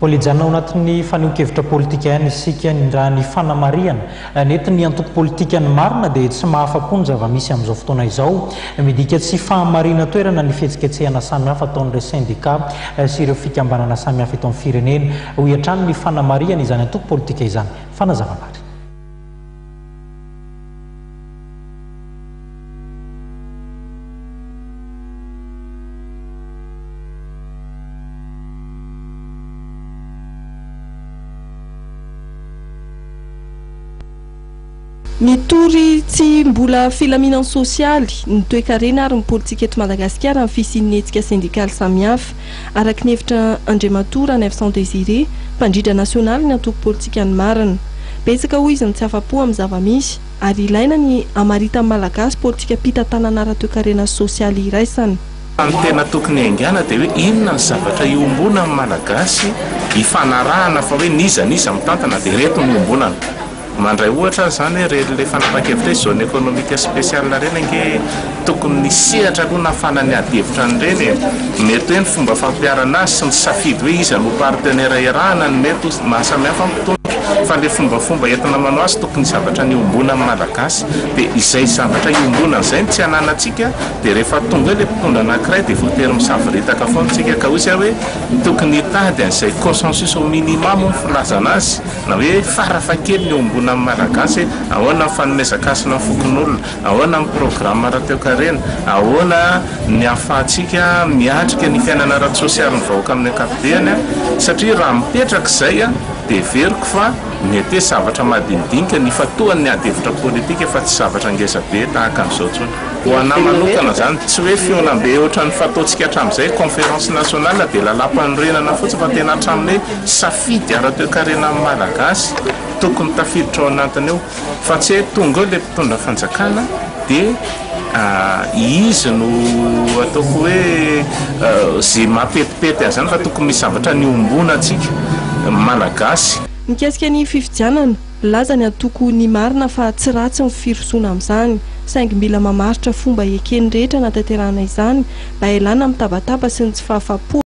Mbola hijanona ao anatin'ny fanehoan-kevitra politika ihany isika ny raha ny fanamarihana nentin'ny antoko politika ny marina dia tsy mahafa-po ny zava-misy amin'izao fotoana izao. Midika tsy fahamarinan-toerana ny fihetsiketsehana samihafa ataon'ireo sendika sy ireo fikambanana samihafa eto amin'ny firenena, hoy hatrany ny fanamarihana izany antoko politika izany. Fanazavana. Mitory tsy mbola filaminan'ny sosialy, ny toekarena ary ny politika eto Madagasikara ny fisian'ny hetsika sendikaly samihafa, araka ny hevitra Andriamatoa Ranaivoson Désiré, mpandrindra nasionaly ny antoko politika Ny Marina. Betsaka hoy izy ny tsy afa-po amin'ny zava-misy ary ilaina ny hamaritan'ny Malagasy politikam-pitantanana ara-toekarena sy sosialy iraisana. Fa ny tena tokony haingana dia hoe inona ny zavatra iombonan'ny Malagasy ifanarahana fa hoe n'iza n'iza mitantana dia ireto no iombonana. Mandray ohatra aho izany hoe ireny ilay fanapahan-kevitra hoe zone économique spéciale ireny ange tokony ny sehatra aloha nahafahana niady hevitra an'ireny e. Mety hoe ny fomba fampiharana azy sy ny safidy hoe iza no partenaire iarahana no mety ho mahasamihafa ny mpitondra fa ilay fombafomba entina manao azy tokony zavatra niombonan'ny Malagasy dia izay zavatra iombonana izay no tsy ananantsika Dia rehefa tonga eo ilay mpitondra anankiray dia voatery misavoritaka foana isika ka hoy aho hoe tokony hitady an'izay consensus au minima moa ny filazana azy na hoe farafahakeliny iombonan'ny Malagasy hoe ahoana ny fanomezan-kasina ny fokonolona, ahoana ny programme ara-toekarena, ahoana ny ahafahantsika miatrika ny fiainana ara-tsosialin'ny vahoaka amin'ny ankapobeny satria raha mipetraka izay dia heveriko fa mety hoe zavatra madinidinika ny ifantohan'ny ady hevitra politika fa tsy zavatra ngeza be tahaka an'izao intsony. Ho anà manokana izany, tsy hoe fihaonambe ohatran'ny fataontsika hatramin'izay, conférence nationale dia lalàmpanorenana fotsiny fa tena hatramin'ny hoe safidy ara-toekarena amin'ny Malagasy tokony tafiditra ao anatiny eo fa tsy hoe tonga eo ilay mpitondra fanjakana dia izy no ataoko hoe izay mampetipety an'izany fa tokony misy zavatra niombonantsika Malagasy. Mikasika ny fifidianana, Milaza ny antoko Ny Marina fa tsy ratsy ny firosoana amin'izany, saingy mila mamaritra fomba eken'ny rehetra hanatanterahana izany mba hialana amin'ny tabataba sy ny tsy fahafahampo.